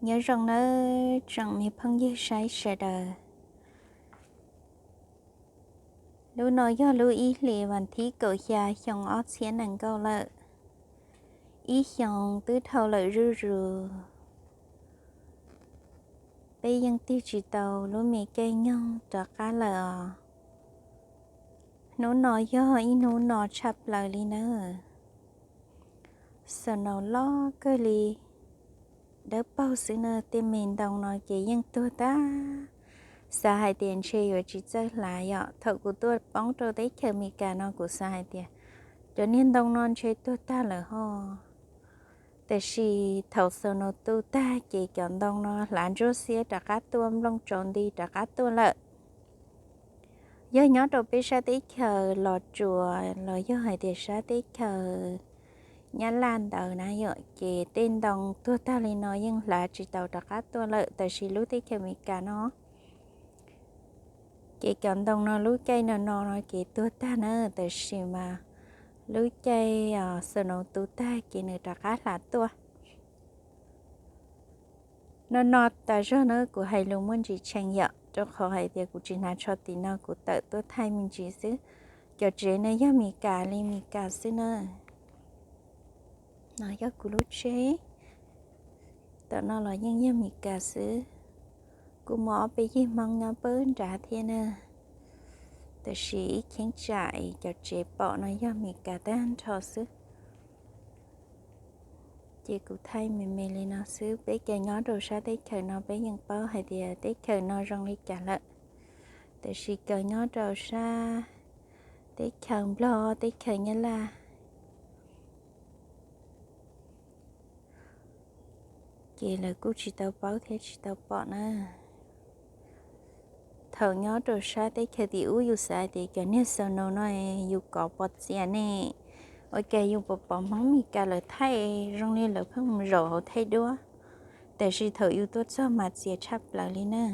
Nyob zoo nawb tsoom me phooj ywg saib sawv daws. Lub no yog lub ib hlis vas thib kaum xya xyoo ob txhiab nees nkaum lawm. Ib xyoos twb dhau lawm zuj zus, peb yeej tig tsis tau lub me caij nyoog rov qab lawm os. Hnub no yog ib hnub no tshaj plaws li nawb. Snow loj kawg li, dawb paug xwb na, tej me ntoo no ces yeej tuag tag. Xav hais tias ntshe yuav tsis txawj hlav yom. Thaum kuv tuaj poob rau teb chaws Amelikas no kuv xav hais tias cov niag ntoo no ntshe tuag tag lawm ho. Tiam sis thaum snow tu tag ces cov ntoo no hlav ntsuab xiab rov qab tuaj, nplooj tsaus nti rov qab tuaj lawm. Yog nyob rau peb sab teb chaws Los Tsuas los yog hais tias sab teb chaws Nyab Laj ntawd na yom, ces tej ntoo tuag tag li no yeej hlav tsis tau rov qab tuaj lawm, tab sis lub teb chaws Amelikas no ces cov ntoo no lub caij no no no ces tuag tag na, tab sis mas lub caij snow tu tag ces nws rov qab hlav tuaj. No no tas zog na, kuv hais lus muaj ntsis tshee yom, rau qhov hais tias kuv tsis hnav tsho tim no, kuv tawm tuaj thaij me ntsis xwb. Cov tsev no yog Amelikas li Amelikas xwb na. No yog kuv lub tsheb, tom no los yeej yog Amelikas xwb. Kuj muaj ob peb yig Hmoob nyob pawg nrad thiab na, tab sis ib cheeb tsam es cov tsev pom no yog Amelikas tag nrho xwb. Ces kuv thaij me me li no xwb, peb cov nyob rau sab teb chaws no peb yeej paub hais tias teb chaws no zoo li cas lawm. Tab sis cov nyob rau sab teb chaws Nplog, teb chaws Nyab Laj ces lawv kuj tsis tau paub thiab tsis tau pom na. Thaum nyob rau sab teb chaws tim ub yus xav hais tias cov niag snow no yus kov pov txias ne, ua cas yus pom pom Hmoob Amelikas lawv thaij zoo li lawv pheej mus zaum hauv thaij duab. Tab sis thaum yus tuaj txog mas txias tshaj plaws li na.